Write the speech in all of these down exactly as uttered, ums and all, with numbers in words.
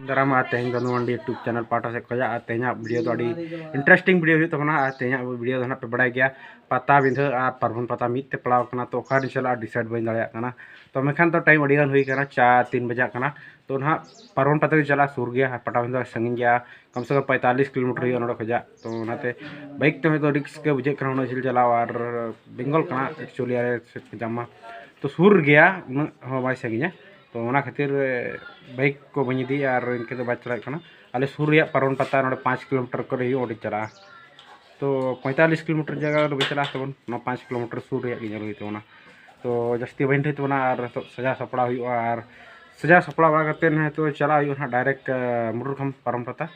ᱫᱟᱨᱟᱢ ᱟᱨ ᱛᱮᱦᱮᱧ ᱫᱚ ᱱᱚᱣᱟ YouTube channel ᱯᱟᱦᱴᱟ ᱥᱮᱫ ᱠᱷᱚᱱᱟᱜ ᱟᱨ ᱛᱮᱦᱮᱧᱟᱜ video ᱫᱚ ᱟᱹᱰᱤ interesting video ᱦᱩᱭᱩᱜ ᱛᱟᱵᱚᱱᱟ᱾ ᱟᱨ ᱛᱮᱦᱮᱧᱟᱜ video ᱫᱚ ᱱᱟᱦᱟᱜ ᱯᱮ ᱵᱟᱲᱟᱭ ᱜᱮᱭᱟ, ᱯᱟᱛᱟᱵᱤᱸᱫᱷᱟᱹ ᱟᱨ ᱯᱟᱨᱵᱚᱱ ᱯᱟᱛᱟ ᱢᱤᱫ ᱛᱮ ᱯᱟᱲᱟᱣ ᱠᱟᱱᱟ, ᱛᱚ ᱚᱠᱟᱨᱤᱧ ᱪᱟᱞᱟᱜᱼᱟ decide ᱵᱟᱹᱧ ᱫᱟᱲᱮᱭᱟᱜ ᱠᱟᱱᱟ᱾ ᱛᱚ ᱢᱮᱱᱠᱷᱟᱱ ᱫᱚ time ᱟᱹᱰᱤ ᱜᱟᱱ ᱦᱩᱭ ᱠᱟᱱᱟ, ᱪᱟᱨ ᱛᱤᱱ ᱵᱟᱡᱟᱜ ᱠᱟᱱᱟ᱾ ᱛᱚ ᱱᱟᱦᱟᱜ ᱯᱟᱨᱵᱚᱱ ᱯᱟᱛᱟ ᱜᱮ ᱪᱟᱞᱟᱜᱼᱟ, ᱥᱩᱨ ᱜᱮᱭᱟ ᱟᱨ ᱯᱟᱴᱟᱵᱤᱸᱫᱷᱟᱹ ᱥᱟᱺᱜᱤᱧ ᱜᱮᱭᱟ, ᱠᱚᱢ ᱥᱮ ᱠᱚᱢ ᱯᱚᱸᱭᱛᱟᱞᱞᱤᱥ ᱠᱤᱞᱳᱢᱤᱴᱟᱨ ᱦᱩᱭᱩᱜᱼᱟ ᱱᱚᱰᱮ ᱠᱷᱚᱱᱟᱜ᱾ ᱛᱚ ᱚᱱᱟᱛᱮ bike ᱛᱮ ᱦᱚᱭᱛᱳ risk ᱜᱮ ᱵᱩᱡᱷᱟᱹᱜ ᱠᱟᱱᱟ ᱩᱱᱟᱹᱜ ᱡᱷᱟᱹᱞ ᱪᱟᱞᱟᱣ, ᱟᱨ Bengal ᱠᱟᱱᱟ actually ᱟᱞᱮ ᱥᱮᱫ ᱠᱷᱚᱱᱟᱜ ᱢᱟ, ᱛᱚ ᱥᱩᱨ ᱜᱮᱭᱟ, ᱩᱱᱟᱹᱜ ᱦᱚᱸ ᱵᱟᱭ ᱥᱟᱺᱜᱤᱧᱟ᱾ ᱛᱚ ᱚᱱᱟ ᱠᱷᱟᱹᱛᱤᱨ bike ᱠᱚ ᱵᱟᱹᱧ ᱤᱫᱤᱭᱮᱫᱼᱟ ᱟᱨ ᱤᱱᱠᱟᱹ ᱫᱚ ᱵᱟᱭ ᱪᱟᱞᱟᱜ ᱠᱟᱱᱟ᱾ ᱟᱞᱮ ᱥᱩᱨ ᱨᱮᱭᱟᱜ ᱯᱟᱨᱚᱢ ᱯᱟᱛᱟ ᱱᱚᱰᱮ ᱯᱟᱸᱪ ᱠᱤᱞᱳᱢᱤᱴᱟᱨ ᱠᱚᱨᱮ ᱦᱩᱭᱩᱜᱼᱟ, ᱚᱸᱰᱮ ᱪᱟᱞᱟᱜᱼᱟ᱾ ᱛᱚ ᱯᱚᱸᱭᱛᱟᱞᱞᱤᱥ ᱠᱤᱞᱳᱢᱤᱴᱟᱨ ᱡᱟᱭᱜᱟ ᱨᱮ ᱵᱟᱹᱧ ᱪᱟᱞᱟᱜᱼᱟ, ᱛᱟᱵᱚᱱ ᱱᱚᱣᱟ ᱯᱟᱸᱪ ᱠᱤᱞᱳᱢᱤᱴᱟᱨ ᱥᱩᱨ ᱨᱮᱭᱟᱜ ᱜᱮ ᱧᱮᱞ ᱦᱩᱭᱩᱜ ᱛᱟᱵᱚᱱᱟ᱾ ᱛᱚ ᱡᱟᱹᱥᱛᱤ ᱵᱟᱹᱧ ᱰᱷᱮᱨ ᱛᱟᱵᱚᱱᱟ, ᱟᱨ ᱱᱤᱛᱚᱜ ᱥᱟᱡᱟᱣ ᱥᱟᱯᱲᱟᱣ ᱦᱩᱭᱩᱜᱼᱟ, ᱟᱨ ᱥᱟᱡᱟᱣ ᱥᱟᱯᱲᱟᱣ ᱵᱟᱲᱟ ᱠᱟᱛᱮᱫ ᱱᱤᱛᱚᱜ ᱪᱟᱞᱟᱜ ᱦᱩᱭᱩᱜᱼᱟ ᱱᱟᱦᱟᱜ direct ᱢᱩᱰᱨᱩᱠᱷᱟᱢ ᱯᱟᱨᱚᱢ ᱯᱟᱛᱟ᱾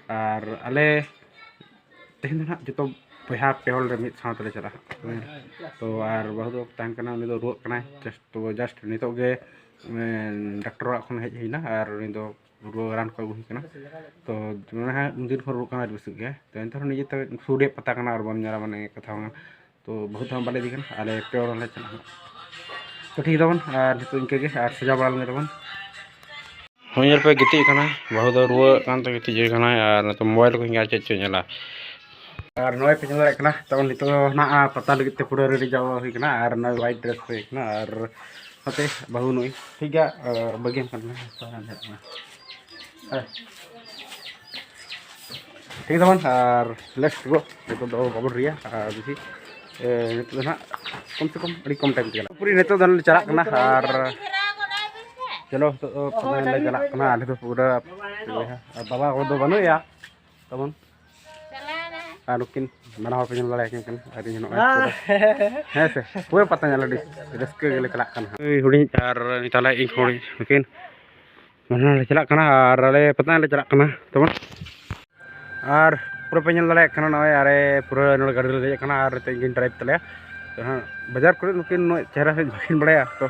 ᱟᱨ ᱟᱞᱮ ᱛᱮᱦᱮᱧ ᱫᱚ ᱱᱟᱦᱟᱜ ᱡᱚᱛᱚ ᱵᱚᱭᱦᱟ ᱯᱮ ᱦᱚᱲ ᱞᱮ ᱢᱤᱫ ᱥᱟᱶ ᱛᱮᱞᱮ ᱪᱟᱞᱟᱜᱼᱟ᱾ ᱛᱚ ᱟᱨ ᱵᱟᱹᱦᱩ ᱫᱚ ᱛᱟᱦᱮᱱ ᱠᱟᱱᱟ, ᱩᱱᱤ ᱫᱚ ᱨᱩᱣᱟᱹᱜ ᱠᱟᱱᱟᱭ, just ᱛᱚ just ᱱᱤᱛᱚᱜ ᱜᱮ ᱰᱟᱠᱴᱚᱨ ᱚᱲᱟᱜ ᱠᱷᱚᱱ ᱦᱮᱡ ᱦᱩᱭᱱᱟ, ᱟᱨ ᱩᱱᱤ ᱫᱚ ᱨᱩᱣᱟᱹ ᱨᱟᱱ ᱠᱚ ᱟᱹᱜᱩ ᱦᱩᱭ ᱠᱟᱱᱟ᱾ ᱛᱚ ᱢᱟᱱᱮ ᱦᱟᱸᱜ ᱩᱱᱫᱤᱱ ᱠᱷᱚᱱ ᱨᱩᱣᱟᱹᱜ ᱠᱟᱱᱟ ᱟᱹᱰᱤ ᱵᱮᱥᱤ ᱜᱮ᱾ ᱛᱚ ᱮᱱᱛᱮ ᱨᱮᱦᱚᱸ ᱱᱤᱡᱮ ᱛᱮ ᱥᱩᱨ ᱨᱮᱭᱟᱜ ᱯᱟᱛᱟ ᱠᱟᱱᱟ ᱟᱨ ᱵᱟᱢ ᱧᱮᱞᱟ ᱢᱟᱱᱮ ᱠᱟᱛᱷᱟ ᱵᱟᱝ ᱠᱟᱱᱟ᱾ ᱛᱚ ᱵᱟᱹᱦᱩ ᱛᱟᱦᱚᱸ ᱵᱟᱞᱮ ᱤᱫᱤ ᱠᱟᱱᱟ, ᱟᱞᱮ ᱯᱮ ᱦᱚᱲ ᱞᱮ ᱪᱟᱞᱟᱜᱼᱟ ᱦᱟᱸᱜ᱾ ᱛᱚ ᱴᱷᱤᱠ ᱛᱟᱵᱚᱱ, ᱟᱨ ᱱᱤᱛᱚᱜ ᱤᱱᱠᱟᱹ ᱜᱮ, ᱟᱨ ᱥᱟᱡᱟᱣ ᱵᱟᱲᱟ ᱞᱮᱱ ᱜᱮ ᱛᱟᱵᱚᱱ᱾ ᱦᱚᱸ ᱧᱮᱞ ᱯᱮ ᱜᱤᱛᱤᱡ ᱠᱟᱱᱟᱭ, ᱵᱟᱹᱦᱩ ᱫᱚ ᱨᱩᱣᱟᱹᱜ ᱠᱟᱱ ᱛᱮ ᱜᱤᱛᱤᱡ ᱠᱟᱱᱟᱭ, ᱟᱨ ᱱᱤᱛᱚᱜ mobile ᱠᱚ ᱧᱮᱞ ᱪᱮᱫ ᱪᱚ ᱧᱮᱞᱟ᱾ ᱟᱨ ᱱᱚᱜᱼᱚᱭ ᱯᱮ ᱧᱮᱞ ᱫᱟᱲᱮᱭᱟᱜ ᱠᱟᱱᱟ, ᱛᱟᱵᱚᱱ ᱱᱤᱛᱚᱜ ᱫᱚ ᱱᱟᱜ ᱯᱟᱛᱟ ᱞᱟᱹᱜᱤᱫ ᱛᱮ ᱯᱩᱨᱟᱹ ready ᱡᱟᱣᱨᱟ ᱦᱩᱭ ᱠᱟᱱᱟ, ᱟᱨ ᱱᱚᱜᱼᱚᱭ white dress ᱦᱩᱭ ᱠᱟᱱᱟ, ᱟᱨ ᱱᱚᱛᱮ ᱵᱟᱹᱦᱩ ᱱᱩᱭ ᱴᱷᱤᱠ ᱜᱮᱭᱟ, ᱵᱟᱹᱜᱤᱭᱟᱢ ᱠᱟᱱᱟ᱾ ᱦᱮᱸ᱾ ᱴᱷᱤᱠ ᱛᱟᱵᱚᱱ, ᱟᱨ let's go᱾ ᱱᱤᱛᱚᱜ ᱫᱚ ᱵᱟᱵᱚᱱ ᱨᱤᱭᱟ, ᱟᱨ ᱵᱮᱥᱤ, ᱮ, ᱱᱤᱛᱚᱜ ᱫᱚ ᱱᱟᱦᱟᱜ ᱠᱚᱢ ᱥᱮ ᱠᱚᱢ ᱟᱹᱰᱤ ᱠᱚᱢ time ᱛᱮᱜᱮ ᱱᱟᱦᱟᱜ᱾ ᱯᱩᱨᱟᱹ ᱱᱤᱛᱚᱜ ᱫᱚ ᱱᱟᱦᱟᱜ ᱞᱮ ᱪᱟᱞᱟᱜ ᱠᱟᱱᱟ, ᱟᱨ ᱪᱚᱞᱚ ᱱᱤᱛᱚᱜ ᱫᱚ ᱯᱟᱛᱟ ᱧᱮᱞ ᱞᱮ ᱪᱟᱞᱟᱜ ᱠᱟᱱᱟ᱾ ᱟᱞᱮ ᱫᱚ ᱯᱩᱨᱟᱹ, ᱟᱨ ᱵᱟᱵᱟ ᱠᱚ ᱫᱚ ᱵᱟᱹᱱᱩᱜ ᱮᱭᱟ ᱛᱟᱵᱚᱱ, ᱟᱨ ᱱᱩᱠᱤᱱ ᱵᱟᱱᱟ ᱦᱚᱲ ᱯᱮ ᱧᱮᱞ ᱫᱟᱲᱮᱭᱟᱠᱤᱱ ᱠᱟᱱᱟ, ᱟᱨ ᱤᱧ ᱱᱚᱜᱼᱚᱭ ᱯᱩᱨᱟᱹ, ᱦᱮᱸ ᱥᱮ, ᱯᱩᱨᱟᱹ ᱯᱟᱛᱟ ᱧᱮᱞ ᱟᱹᱰᱤ ᱨᱟᱹᱥᱠᱟᱹ ᱜᱮᱞᱮ ᱪᱟᱞᱟᱜ ᱠᱟᱱᱟ᱾ ᱦᱩᱰᱤᱧ ᱟᱨ ᱛᱟᱦᱞᱮ ᱤᱧ ᱦᱩᱰᱤᱧ ᱱᱩᱠᱤᱱ ᱢᱟᱱᱮ ᱞᱮ ᱪᱟᱞᱟᱜ ᱠᱟᱱᱟ, ᱟᱨ ᱟᱞᱮ ᱯᱟᱛᱟ ᱞᱮ ᱪᱟᱞᱟᱜ ᱠᱟᱱᱟ ᱛᱟᱵᱚᱱ᱾ ᱟᱨ ᱯᱩᱨᱟᱹ ᱯᱮ ᱧᱮᱞ ᱫᱟᱲᱮᱭᱟᱜ ᱠᱟᱱᱟ, ᱱᱚᱜᱼᱚᱭ ᱟᱨᱮ ᱯᱩᱨᱟᱹ ᱱᱚᱰᱮ ᱜᱟᱹᱰᱤ ᱨᱮ ᱫᱮᱡ ᱟᱠᱟᱱᱟ, ᱟᱨ ᱱᱤᱛᱚᱜ ᱤᱧ ᱠᱤᱱ drive ᱛᱟᱞᱮᱭᱟ᱾ ᱛᱚ ᱦᱟᱸᱜ ᱵᱟᱡᱟᱨ ᱠᱚᱨᱮ ᱱᱩᱠᱤᱱ ᱩᱱᱟᱹᱜ ᱪᱮᱦᱨᱟ ᱥᱟᱺᱦᱤᱡ ᱵᱟᱹᱠᱤᱱ ᱵᱟᱲᱟᱭᱟ, ᱛᱚ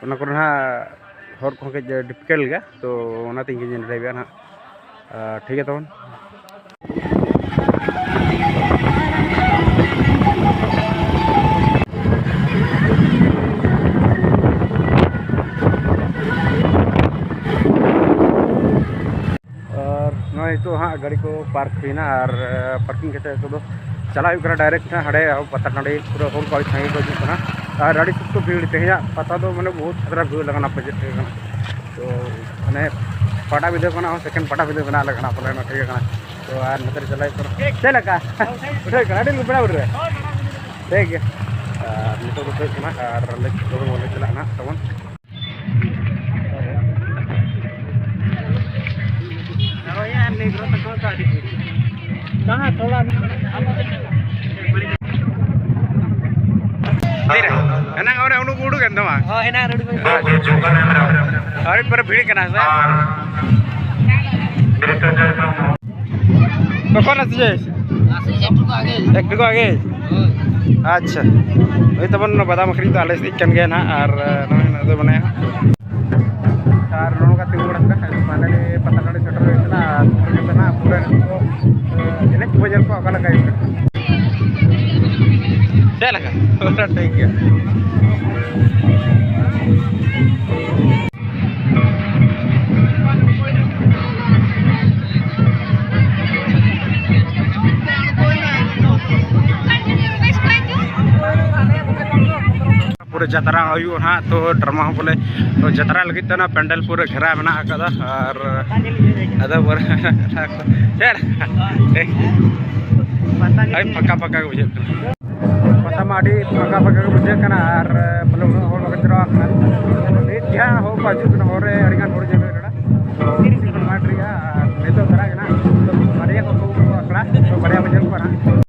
ᱚᱱᱟ ᱠᱚᱨᱮ ᱦᱟᱸᱜ ᱦᱚᱨ ᱠᱚᱦᱚᱸ ᱠᱟᱹᱡ difficult ᱜᱮᱭᱟ, ᱛᱚ ᱚᱱᱟᱛᱮ ᱤᱧ ᱜᱤᱧ drive ᱮᱜᱼᱟ ᱦᱟᱸᱜ᱾ ᱟᱨ ᱴᱷᱤᱠ ᱜᱮᱭᱟ ᱛᱟᱵᱚᱱ᱾ ᱱᱤᱛᱚᱜ ᱦᱟᱸᱜ ᱜᱟᱹᱰᱤ ᱠᱚ ᱯᱟᱨᱠ ᱦᱩᱭᱱᱟ ᱟᱨ ᱯᱟᱨᱠᱤᱝ ᱠᱟᱛᱮ ᱱᱤᱛᱚᱜ ᱫᱚ ᱪᱟᱞᱟᱣ ᱦᱩᱭᱩᱜ ᱠᱟᱱᱟ ᱰᱟᱭᱨᱮᱠᱴ ᱦᱟᱸᱜ ᱦᱟᱸᱰᱮ ᱟᱵᱚ ᱯᱟᱛᱟ ᱴᱟᱺᱰᱤ᱾ ᱯᱩᱨᱟᱹ ᱦᱚᱲ ᱠᱚ ᱟᱹᱰᱤ ᱥᱟᱸᱜᱮ ᱠᱚ ᱦᱤᱡᱩᱜ ᱠᱟᱱᱟ ᱟᱨ ᱟᱹᱰᱤ ᱥᱚᱠᱛᱚ ᱵᱷᱤᱲ᱾ ᱛᱮᱦᱮᱧᱟᱜ ᱯᱟᱛᱟ ᱫᱚ ᱢᱟᱱᱮ ᱵᱚᱦᱩᱛ ᱠᱷᱟᱛᱨᱟ ᱵᱷᱤᱲ ᱞᱮᱠᱟᱱᱟᱜ ᱯᱟᱪᱮᱫ ᱛᱟᱦᱮᱸ ᱠᱟᱱᱟ᱾ ᱛᱚ ᱢᱟᱱᱮ ᱯᱟᱴᱟ ᱵᱤᱫᱷᱟᱹ ᱠᱷᱚᱱᱟᱜ ᱦᱚᱸ ᱥᱮᱠᱮᱱᱰ ᱯᱟᱴᱟ ᱵᱤᱫᱷᱟᱹ ᱵᱮᱱᱟᱣ ᱞᱮᱠᱟᱱᱟᱜ ᱯᱟᱞᱮ ᱚᱱᱟ ᱴᱷᱤᱠ ᱠᱟᱱᱟ᱾ ᱛᱚ ᱟᱨ ᱱᱚᱛᱮ ᱨᱮ ᱪᱟᱞᱟᱣ ᱦᱩᱭᱩᱜ ᱠᱟᱱᱟ᱾ ᱪᱮᱫ ᱞᱮᱠᱟ ᱩᱴᱷᱟᱹᱣ ᱠᱟᱱᱟ? ᱟᱹᱰᱤ ᱵᱮᱲᱟ ᱵᱮᱲᱟ ᱨᱮ᱾ ᱴᱷᱤᱠ ᱜᱮᱭᱟ᱾ ᱟᱨ ᱱᱤᱛᱚᱜ ᱫᱚ ᱦᱩᱭᱩᱜ ᱠᱟᱱᱟ ᱟᱨ ᱞᱮ ᱪᱟᱞᱟᱜᱼᱟ ᱱᱟᱦᱟᱜ ᱛᱟᱵᱚᱱ᱾ ᱮᱱᱟᱝ ᱚᱸᱰᱮ ᱩᱰᱩᱠ ᱩᱰᱩᱠ ᱮᱱ ᱛᱟᱢᱟ᱾ ᱦᱳᱭ, ᱮᱱᱟᱝ ᱨᱮ ᱩᱰᱩᱠ ᱦᱩᱭ᱾ ᱟᱹᱰᱤ ᱯᱚᱨᱮ ᱵᱷᱤᱲ ᱠᱟᱱᱟ ᱥᱮ? ᱠᱚᱠᱷᱚᱱ ᱟᱥᱤᱡᱮᱥ? ᱟᱥᱤᱡᱮᱥ ᱮᱠᱴᱩ ᱠᱚ ᱟᱜᱮ᱾ ᱮᱠᱴᱩ ᱠᱚ ᱟᱜᱮ? ᱦᱳᱭ᱾ ᱟᱪᱪᱷᱟ, ᱱᱚᱜᱼᱚᱭ ᱛᱟᱵᱚᱱ ᱵᱟᱫᱟᱢ ᱟᱹᱠᱷᱨᱤᱧ ᱫᱚ ᱟᱞᱮ ᱥᱮᱫ ᱠᱟᱱ ᱜᱮᱭᱟ ᱱᱟᱦᱟᱜ, ᱟᱨ ᱱᱚᱜᱼᱚᱭ ᱱᱚᱜᱼᱚᱭ ᱫᱚ ᱢᱟᱱᱮ ᱟᱨ ᱱᱚᱜᱼᱚ ᱱᱚᱝᱠᱟ ᱛᱤᱸᱜᱩ ᱵᱟᱲᱟ ᱠᱟᱛᱮ finally ᱯᱟᱛᱟ ᱴᱟᱺᱰᱤ ᱥᱮᱴᱮᱨ ᱦᱩᱭ ᱠᱟᱱᱟ᱾ ᱟᱨ ᱯᱩᱨᱟᱹ ᱱᱤᱛᱚᱜ ᱫᱚ ᱦᱟᱸᱜ ᱯᱩᱨᱟᱹ ᱱᱤᱛᱚᱜ ᱮᱱᱮᱡ ᱠᱚ ᱧᱮᱞ ᱠᱚᱣᱟ ᱚᱠᱟ ᱞᱮᱠᱟ ᱦᱩᱭᱩᱜ ᱠᱟᱱᱟ᱾ ᱪᱮᱫ ᱞᱮᱠᱟ? ᱯᱩᱨᱟᱹ ᱴᱷᱤᱠ ᱜᱮᱭᱟ᱾ ᱯᱩᱨᱟᱹ ᱡᱟᱛᱨᱟ ᱦᱩᱭᱩᱜᱼᱟ ᱱᱟᱦᱟᱜ, ᱛᱚ ᱰᱨᱟᱢᱟ ᱦᱚᱸ ᱵᱚᱞᱮ, ᱛᱚ ᱡᱟᱛᱨᱟ ᱞᱟᱹᱜᱤᱫ ᱛᱮ ᱚᱱᱟ ᱯᱮᱱᱰᱮᱞ ᱯᱩᱨᱟᱹ ᱜᱷᱮᱨᱟ ᱢᱮᱱᱟᱜ ᱟᱠᱟᱫᱟ᱾ ᱟᱨ ᱟᱫᱚ ᱯᱩᱨᱟᱹ ᱪᱮᱫ? ᱟᱹᱰᱤ ᱯᱷᱟᱸᱠᱟ ᱯᱷᱟᱸᱠᱟ ᱜᱮ ᱵᱩᱡᱷᱟᱹᱜ ᱠᱟᱱᱟ᱾ ᱯᱟᱛᱟ ᱢᱟ ᱟᱹᱰᱤ ᱯᱷᱟᱸᱠᱟ ᱯᱷᱟᱸᱠᱟ ᱜᱮ ᱵᱩᱡᱷᱟᱹᱜ ᱠᱟᱱᱟ ᱟᱨ ᱵᱚᱞᱮ ᱩᱱᱟᱹᱜ ᱦᱚᱲ ᱵᱟᱠᱚ ᱡᱟᱣᱨᱟ ᱟᱠᱟᱱᱟ᱾ ᱱᱤᱛ ᱜᱮ ᱦᱟᱸᱜ ᱦᱚᱲ ᱠᱚ ᱦᱤᱡᱩᱜ ᱠᱟᱱᱟ, ᱦᱚᱨ ᱨᱮ ᱟᱹᱰᱤ ᱜᱟᱱ ᱦᱚᱲ ᱡᱟᱣᱨᱟ ᱞᱮᱱᱟ᱾ ᱛᱤᱨᱤᱥ ᱡᱚᱱ ᱢᱟᱴᱷ ᱨᱮᱭᱟᱜ ᱟᱨ ᱱᱤᱛᱚᱜ ᱫᱷᱟᱨᱟ ᱜᱮ ᱱᱟᱦᱟᱜ ᱵᱟᱨᱭᱟ ᱠᱚ ᱠᱚ ᱟᱠᱷᱲᱟ, ᱛᱚ ᱵᱟᱨᱭᱟ ᱵᱟᱡᱮ ᱠᱚ ᱱᱟᱦᱟᱜ᱾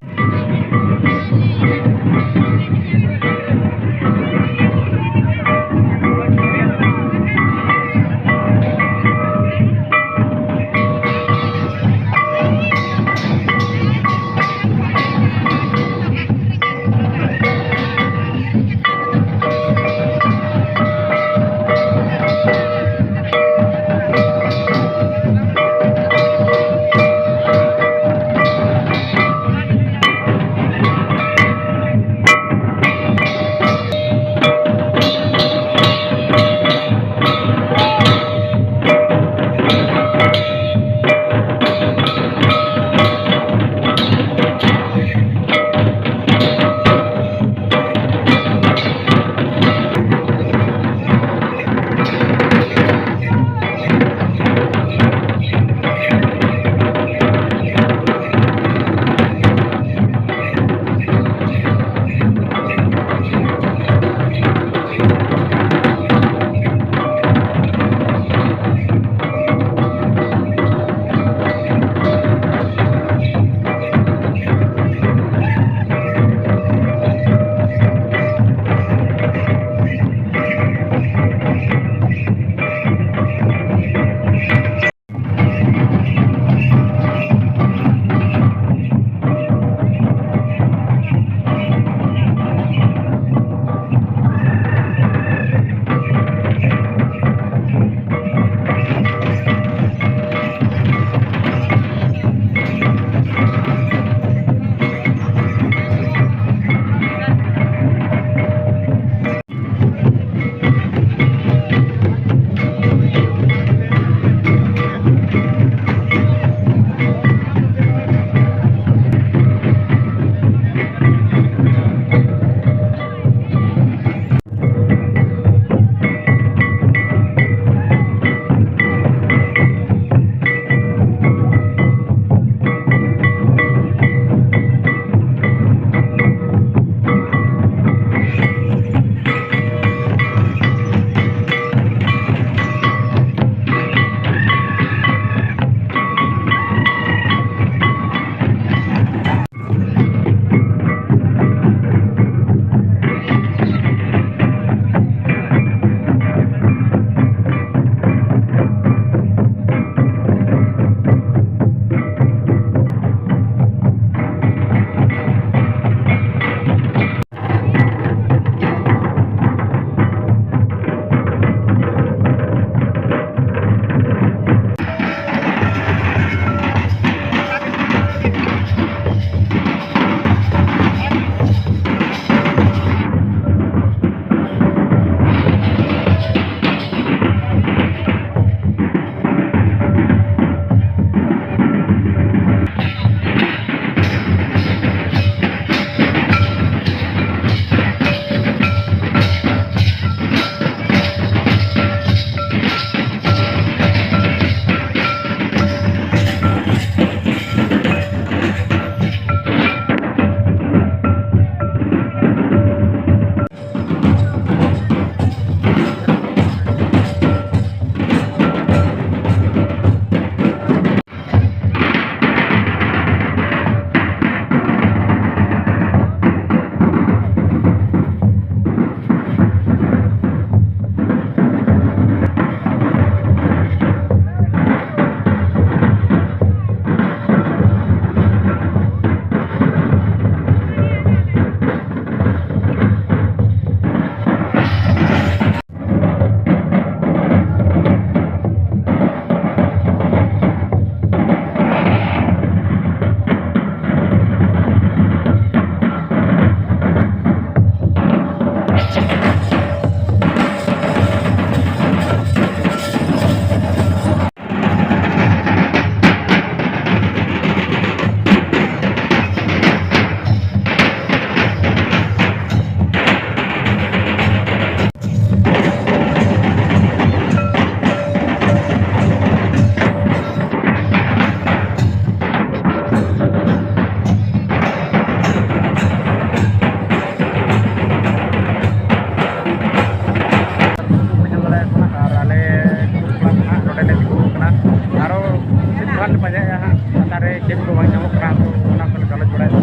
ᱯᱟᱸᱡᱟᱭᱮᱫᱼᱟ ᱦᱟᱸᱜ, ᱯᱟᱛᱟ ᱨᱮ ᱪᱮᱫ ᱠᱚ ᱵᱟᱝ ᱧᱟᱢᱚᱜ ᱠᱟᱱᱟ, ᱛᱚ ᱚᱱᱟ ᱠᱚᱞᱮ ᱜᱟᱞᱚᱪ ᱵᱟᱲᱟᱭᱟ᱾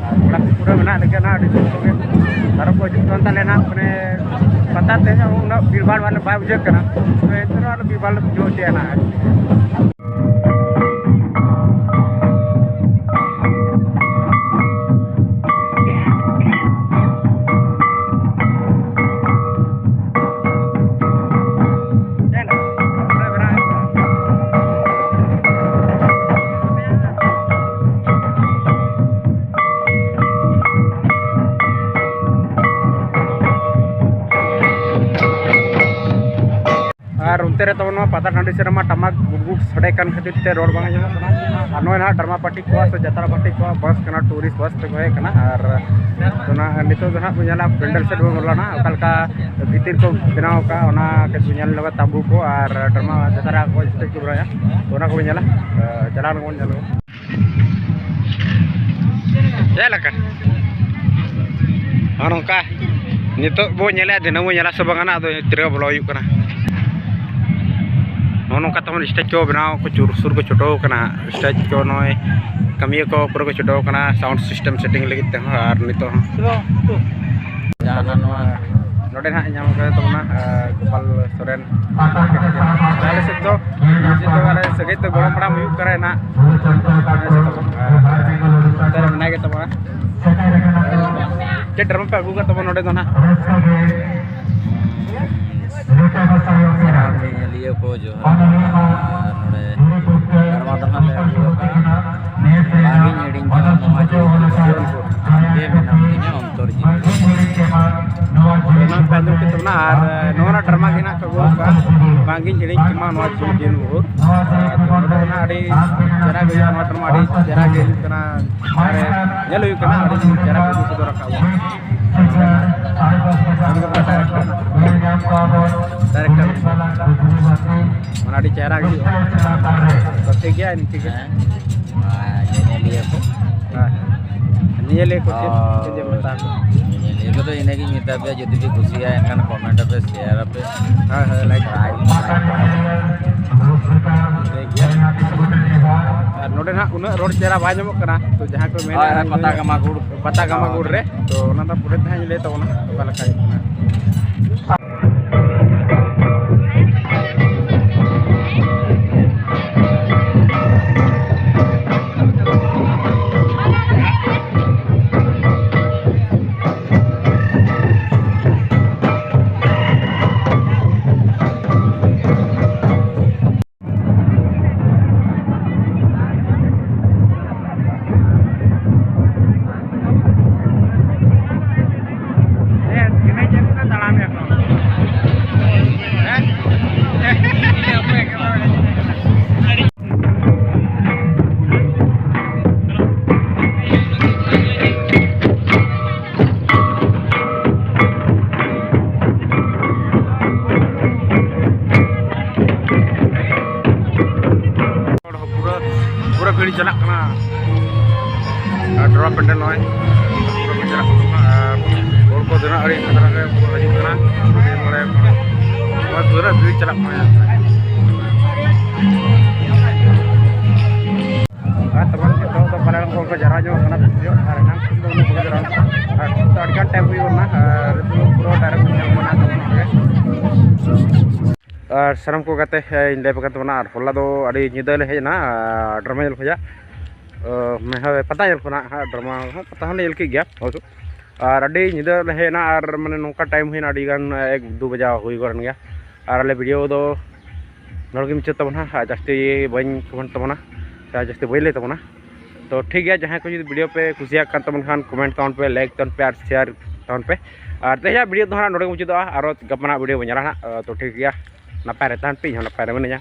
ᱟᱨ ᱯᱮᱲᱟ ᱠᱚ ᱯᱩᱨᱟᱹ ᱢᱮᱱᱟᱜ ᱞᱮᱜᱮᱭᱟ ᱱᱟᱦᱟᱜ, ᱟᱹᱰᱤ ᱥᱩᱨ ᱠᱚᱜᱮ᱾ ᱟᱨᱚ ᱠᱚ ᱦᱤᱡᱩᱜ ᱠᱟᱱ ᱛᱟᱞᱮᱭᱟ ᱱᱟᱦᱟᱜ, ᱢᱟᱱᱮ ᱯᱟᱛᱟ ᱛᱮ ᱩᱱᱟᱹᱜ ᱵᱷᱤᱲ ᱵᱷᱟᱲ ᱵᱟᱞᱮ, ᱵᱟᱭ ᱵᱩᱡᱷᱟᱹᱜ ᱠᱟᱱᱟ, ᱛᱚ ᱮᱱᱛᱮ ᱨᱮᱦᱚᱸ ᱟᱞᱮ ᱵᱷᱤᱲ ᱵᱷᱟᱲ ᱞᱮ ᱵᱩᱡᱷᱟᱹᱣ ᱦᱚᱪᱚᱭᱟ ᱱᱟᱦᱟᱜ᱾ ᱟᱨ ᱚᱱᱛᱮ ᱨᱮ ᱛᱟᱵᱚᱱ ᱱᱚᱣᱟ ᱯᱟᱛᱟ ᱴᱟᱺᱰᱤ ᱥᱮᱫ ᱨᱮᱢᱟ ᱴᱟᱢᱟᱠ ᱜᱩᱰ ᱜᱩᱰ ᱥᱟᱰᱮ ᱠᱟᱱ ᱠᱷᱟᱹᱛᱤᱨ ᱛᱮ ᱨᱚᱲ ᱵᱟᱝ ᱟᱸᱡᱚᱢᱚᱜ ᱠᱟᱱᱟ᱾ ᱟᱨ ᱱᱚᱜᱼᱚᱭ ᱱᱟᱦᱟᱜ ᱰᱨᱟᱢᱟ ᱯᱟᱨᱴᱤ ᱠᱚᱣᱟᱜ ᱥᱮ ᱡᱟᱛᱨᱟ ᱯᱟᱨᱴᱤ ᱠᱚᱣᱟᱜ ᱵᱟᱥ ᱠᱟᱱᱟ, ᱴᱩᱨᱤᱥᱴ ᱵᱟᱥ ᱛᱮᱠᱚ ᱦᱮᱡ ᱠᱟᱱᱟ᱾ ᱟᱨ ᱚᱱᱟ ᱱᱤᱛᱚᱜ ᱫᱚ ᱱᱟᱦᱟᱜ ᱵᱚᱱ ᱧᱮᱞᱟ ᱯᱮᱱᱰᱮᱞ ᱥᱮᱫ ᱵᱚᱱ ᱵᱚᱞᱚᱱᱟ, ᱚᱠᱟ ᱞᱮᱠᱟ ᱵᱷᱤᱛᱤᱨ ᱠᱚ ᱵᱮᱱᱟᱣ ᱟᱠᱟᱫᱼᱟ, ᱚᱱᱟ ᱠᱟᱹᱡ ᱵᱚᱱ ᱧᱮᱞ ᱧᱚᱜᱟ, ᱛᱟᱸᱵᱩ ᱠᱚ ᱟᱨ ᱰᱨᱟᱢᱟ ᱡᱟᱛᱨᱟ ᱠᱚ ᱥᱴᱮᱡᱽ ᱠᱚ ᱵᱮᱱᱟᱣᱟ, ᱛᱚ ᱚᱱᱟ ᱠᱚᱵᱚᱱ ᱧᱮᱞᱟ᱾ ᱪᱟᱞᱟᱣ ᱞᱮᱱ ᱵᱚᱱ ᱧᱮᱞ ᱞᱮᱜᱮ᱾ ᱪᱮᱫ ᱞᱮᱠᱟ? ᱱᱚᱜᱼᱚ ᱱᱚᱝᱠᱟ ᱱᱤᱛᱚᱜ ᱵᱚ ᱧᱮᱞᱮᱫᱼᱟ, ᱫᱷᱤᱱᱟᱹᱝ ᱵᱚ ᱧᱮᱞᱟ ᱥᱮ ᱵᱟᱝᱟ, ᱟᱫᱚ ᱛᱤᱨᱮ ᱵᱚᱞᱚ ᱦᱩᱭᱩᱜ ᱠᱟᱱᱟ᱾ ᱱᱚᱜᱼᱚ ᱱᱚᱝᱠᱟ ᱛᱟᱵᱚᱱ ᱥᱴᱮᱡᱽ ᱠᱚ ᱵᱮᱱᱟᱣ ᱠᱚ ᱪᱩᱨ ᱥᱩᱨ ᱠᱚ ᱪᱷᱩᱴᱟᱹᱣ ᱠᱟᱱᱟ᱾ ᱥᱴᱮᱡᱽ ᱠᱚ ᱱᱚᱜᱼᱚᱭ ᱠᱟᱹᱢᱤᱭᱟᱹ ᱠᱚ ᱯᱩᱨᱟᱹ ᱠᱚ ᱪᱷᱩᱴᱟᱹᱣ ᱠᱟᱱᱟ ᱥᱟᱣᱩᱱᱰ ᱥᱤᱥᱴᱮᱢ ᱥᱮᱴᱤᱝ ᱞᱟᱹᱜᱤᱫ ᱛᱮᱦᱚᱸ᱾ ᱟᱨ ᱱᱤᱛᱚᱜ ᱦᱚᱸ ᱡᱟᱦᱟᱸ ᱱᱚᱣᱟ ᱱᱚᱰᱮ ᱱᱟᱦᱟᱜ ᱧᱟᱢ ᱠᱟᱫᱮ ᱛᱟᱵᱚᱱᱟ, ᱟᱨ ᱜᱳᱯᱟᱞ ᱥᱚᱨᱮᱱ᱾ ᱟᱞᱮ ᱥᱮᱫ ᱫᱚ ᱱᱤᱡᱮ ᱫᱚ ᱟᱞᱮ ᱥᱟᱹᱜᱟᱹᱭ ᱛᱮ ᱜᱚᱲᱚᱢ ᱦᱟᱲᱟᱢ ᱦᱩᱭᱩᱜ ᱠᱟᱱᱟᱭ ᱱᱟᱦᱟᱜ᱾ ᱟᱞᱮ ᱥᱮᱫ ᱫᱚ, ᱟᱨ ᱱᱚᱛᱮ ᱨᱮ ᱢᱮᱱᱟᱭ ᱜᱮ ᱛᱟᱵᱚᱱᱟ᱾ ᱪᱮᱫ ᱰᱨᱟᱢᱟ ᱯᱮ ᱟᱹᱜᱩ ᱠᱟᱜ ᱛᱟᱵᱚᱱᱟ ᱱᱚᱰᱮ ᱫᱚ ᱱᱟᱦᱟᱜ? ᱥᱟᱱᱟᱢ ᱧᱮᱧᱮᱞᱤᱭᱟᱹ ᱠᱚ ᱡᱚᱦᱟᱨ᱾ ᱟᱨ ᱱᱚᱰᱮ ᱰᱨᱟᱢᱟ ᱫᱚ ᱱᱟᱦᱟᱜ ᱞᱮ ᱟᱹᱜᱩ ᱟᱠᱟᱫᱼᱟ᱾ ᱵᱟᱝ ᱜᱤᱧ ᱦᱤᱲᱤᱧ ᱠᱟᱜᱼᱟ ᱱᱚᱣᱟ ᱡᱤᱭᱚᱱ ᱵᱷᱳᱨ᱾ ᱟᱢ ᱜᱮ ᱢᱮᱱᱟᱢ ᱛᱤᱧᱟ ᱚᱱᱛᱚᱨ ᱡᱤᱣᱤ ᱨᱮ᱾ ᱚᱱᱟ ᱠᱚ ᱟᱸᱡᱚᱢ ᱠᱮᱫ ᱛᱟᱵᱚᱱᱟ ᱟᱨ ᱱᱚᱣᱟ ᱰᱨᱟᱢᱟ ᱜᱮ ᱱᱟᱦᱟᱜ ᱠᱚ ᱟᱹᱜᱩ ᱟᱠᱟᱫᱼᱟ, ᱵᱟᱝ ᱜᱤᱧ ᱦᱤᱲᱤᱧ ᱠᱮᱢᱟ ᱱᱚᱣᱟ ᱡᱤᱣᱤ ᱫᱤᱱ ᱵᱷᱳᱨ᱾ ᱟᱨ ᱱᱚᱰᱮ ᱫᱚ ᱱᱟᱦᱟᱜ ᱟᱹᱰᱤ ᱪᱮᱦᱨᱟ ᱜᱮ ᱦᱩᱭᱩᱜᱼᱟ, ᱱᱚᱣᱟ ᱰᱨᱟᱢᱟ ᱟᱹᱰᱤ ᱪᱮᱦᱨᱟ ᱜᱮ ᱦᱩᱭᱩᱜ ᱠᱟᱱᱟ᱾ ᱟᱨ ᱧᱮᱞ ᱦᱩᱭᱩᱜ ᱠᱟᱱᱟ, ᱟᱹᱰᱤ ᱪᱮᱦᱨᱟ ᱠᱚ ᱩᱫᱩᱜ ᱥᱚᱫᱚᱨ ᱟᱠᱟᱫ ᱵᱚᱱᱟ᱾ ᱩᱱᱤ ᱫᱚ ᱰᱟᱭᱨᱮᱠᱴᱚᱨ, ᱰᱟᱭᱨᱮᱠᱴᱚᱨ ᱢᱟᱱᱮ ᱟᱹᱰᱤ ᱪᱮᱦᱨᱟ ᱜᱮ ᱦᱩᱭᱩᱜᱼᱟ᱾ ᱛᱚ ᱴᱷᱤᱠ ᱜᱮᱭᱟ, ᱤᱱᱠᱟᱹ ᱜᱮ᱾ ᱦᱮᱸ, ᱟᱨ ᱧᱮᱧᱮᱞᱤᱭᱟᱹ ᱠᱚ᱾ ᱦᱮᱸ᱾ ᱧᱮᱧᱮᱞᱤᱭᱟᱹ ᱠᱚ ᱪᱮᱫ, ᱚ, ᱪᱮᱫ ᱮᱢ ᱢᱮᱛᱟ ᱠᱚᱣᱟ? ᱧᱮᱧᱮᱞᱤᱭᱟᱹ ᱠᱚᱫᱚ ᱤᱱᱟᱹᱜᱤᱧ ᱢᱮᱛᱟ ᱯᱮᱭᱟ, ᱡᱩᱫᱤ ᱯᱮ ᱠᱩᱥᱤᱭᱟᱜᱼᱟ, ᱮᱱᱠᱷᱟᱱ ᱠᱚᱢᱮᱱᱴ ᱟᱯᱮ, ᱥᱮᱭᱟᱨ ᱟᱯᱮ᱾ ᱦᱳᱭ, ᱦᱳᱭ, ᱞᱟᱭᱤᱠ᱾ ᱴᱷᱤᱠ ᱜᱮᱭᱟ᱾ ᱟᱨ ᱱᱚᱰᱮ ᱱᱟᱦᱟᱜ ᱩᱱᱟᱹᱜ ᱨᱳᱰ ᱪᱮᱦᱨᱟ ᱵᱟᱭ ᱧᱟᱢᱚᱜ ᱠᱟᱱᱟ, ᱛᱚ ᱡᱟᱦᱟᱸᱭ ᱠᱚ ᱢᱮᱱᱟ ᱦᱳᱭ, ᱦᱳᱭ, ᱯᱟᱛᱟ ᱜᱟᱢᱟᱜᱩᱲ᱾ ᱯᱟᱛᱟ ᱜᱟᱢᱟᱜᱩᱲ ᱨᱮ, ᱛᱚ ᱚᱱᱟ ᱫᱚ ᱯᱚᱨᱮ ᱛᱮ ᱦᱟᱸᱜ ᱤᱧ ᱞᱟᱹᱭ ᱛᱟᱵᱚᱱᱟ ᱚᱠᱟ ᱞᱮᱠᱟ ᱦᱩᱭᱩᱜ ᱠᱟᱱᱟ᱾ ᱦᱚᱲ ᱦᱚᱸ ᱯᱩᱨᱟᱹ, ᱯᱩᱨᱟᱹ ᱵᱷᱤᱲ ᱪᱟᱞᱟᱜ ᱠᱟᱱᱟ᱾ ᱟᱨ ᱰᱨᱚᱯ ᱯᱮᱱᱰᱮᱞ ᱱᱚᱜᱼᱚᱭ ᱯᱩᱨᱟᱹ ᱵᱷᱤᱲ ᱪᱟᱞᱟᱜ ᱠᱟᱱᱟ᱾ ᱟᱨ ᱦᱚᱲ ᱠᱚ ᱫᱚ ᱱᱟᱜ ᱟᱹᱰᱤ ᱠᱷᱟᱛᱨᱟ ᱜᱮ ᱯᱩᱨᱟᱹ ᱦᱤᱡᱩᱜ ᱠᱟᱱᱟ᱾ ᱱᱚᱜᱼᱚᱭ ᱯᱩᱨᱟᱹ ᱵᱷᱤᱲ ᱪᱟᱞᱟᱜ ᱠᱟᱱᱟ᱾ ᱟᱨ ᱛᱚᱵᱮ ᱱᱤᱛᱚᱜ ᱫᱚ ᱯᱟᱞᱮᱱ ᱦᱚᱲ ᱠᱚ ᱡᱟᱣᱨᱟ ᱧᱚᱜ ᱠᱟᱱᱟ ᱵᱮᱥᱤ ᱧᱚᱜ, ᱟᱨ ᱮᱱᱟᱝ ᱠᱷᱚᱱ ᱫᱚ ᱩᱱᱟᱹᱜ ᱵᱟᱠᱚ ᱡᱟᱣᱨᱟ ᱠᱟᱱᱟ᱾ ᱟᱨ ᱱᱤᱛᱚᱜ ᱟᱹᱰᱤᱜᱟᱱ ᱴᱟᱭᱤᱢ ᱦᱩᱭᱩᱜ ᱠᱟᱱᱟ, ᱟᱨ ᱱᱤᱛᱚᱜ ᱯᱩᱨᱟᱹ ᱰᱟᱭᱨᱮᱠᱴ ᱧᱮᱞ ᱠᱟᱱᱟ ᱛᱟᱵᱚᱱ ᱜᱮ᱾ ᱟᱨ ᱥᱟᱱᱟᱢ ᱠᱚ ᱜᱟᱛᱮ, ᱤᱧ ᱞᱟᱹᱭ ᱟᱯᱮ ᱠᱟᱱ ᱛᱟᱵᱚᱱᱟ, ᱟᱨ ᱦᱚᱞᱟ ᱫᱚ ᱟᱹᱰᱤ ᱧᱤᱫᱟᱹ ᱞᱮ ᱦᱮᱡ ᱮᱱᱟ, ᱟᱨ ᱰᱨᱟᱢᱟ ᱧᱮᱞ ᱠᱷᱚᱱᱟᱜ, ᱚ, ᱢᱮ ᱦᱳᱭ, ᱯᱟᱛᱟ ᱧᱮᱞ ᱠᱷᱚᱱᱟᱜ ᱦᱟᱸᱜ, ᱰᱨᱟᱢᱟ ᱦᱚᱸ, ᱯᱟᱛᱟ ᱦᱚᱸᱞᱮ ᱧᱮᱞ ᱠᱮᱫ ᱜᱮᱭᱟ ᱚᱵᱚᱥᱥᱚ᱾ ᱟᱨ ᱟᱹᱰᱤ ᱧᱤᱫᱟᱹ ᱞᱮ ᱦᱮᱡ ᱮᱱᱟ, ᱟᱨ ᱢᱟᱱᱮ ᱱᱚᱝᱠᱟ ᱴᱟᱭᱤᱢ ᱦᱩᱭᱱᱟ, ᱟᱹᱰᱤ ᱜᱟᱱ ᱮᱠ ᱫᱩ ᱵᱟᱡᱟ ᱦᱩᱭ ᱜᱚᱫ ᱮᱱ ᱜᱮᱭᱟ᱾ ᱟᱨ ᱟᱞᱮ ᱵᱷᱤᱰᱤᱭᱳ ᱫᱚ ᱱᱚᱰᱮ ᱜᱮ ᱢᱩᱪᱟᱹᱫ ᱛᱟᱵᱚᱱᱟ, ᱟᱨ ᱡᱟᱹᱥᱛᱤ ᱵᱟᱹᱧ ᱠᱚᱢᱮᱱᱴ ᱛᱟᱵᱚᱱᱟ, ᱟᱨ ᱡᱟᱹᱥᱛᱤ ᱵᱟᱹᱧ ᱞᱟᱹᱭ ᱛᱟᱵᱚᱱᱟ᱾ ᱛᱚ ᱴᱷᱤᱠ ᱜᱮᱭᱟ, ᱡᱟᱦᱟᱸᱭ ᱠᱚ ᱡᱩᱫᱤ ᱵᱷᱤᱰᱤᱭᱳ ᱯᱮ ᱠᱩᱥᱤᱭᱟᱜ ᱠᱟᱱ ᱛᱟᱵᱚᱱ ᱠᱷᱟᱱ, ᱠᱚᱢᱮᱱᱴ ᱛᱟᱵᱚᱱ ᱯᱮ, ᱞᱟᱭᱤᱠ ᱛᱟᱵᱚᱱ ᱯᱮ, ᱟᱨ ᱥᱮᱭᱟᱨ ᱛᱟᱵᱚᱱ ᱯᱮ᱾ ᱟᱨ ᱛᱮᱦᱮᱧᱟᱜ ᱵᱷᱤᱰᱤᱭᱳ ᱫᱚ ᱦᱟᱸᱜ ᱱᱚᱰᱮ ᱜᱮ ᱢᱩᱪᱟᱹᱫᱚᱜᱼᱟ, ᱟᱨᱚ ᱜᱟᱯᱟ ᱱᱟᱜ ᱵᱷᱤᱰᱤᱭᱳ ᱵᱚᱱ ᱧᱮᱞᱟ ᱦᱟᱸᱜ᱾ ᱛᱚ ᱴᱷᱤᱠ ᱜᱮᱭᱟ, ᱱᱟᱯᱟᱭ ᱨᱮ ᱛᱟᱦᱮᱱ ᱯᱮ, ᱤᱧ ᱦᱚᱸ ᱱᱟᱯᱟᱭ ᱨᱮ ᱢᱤᱱᱟᱹᱧᱟ᱾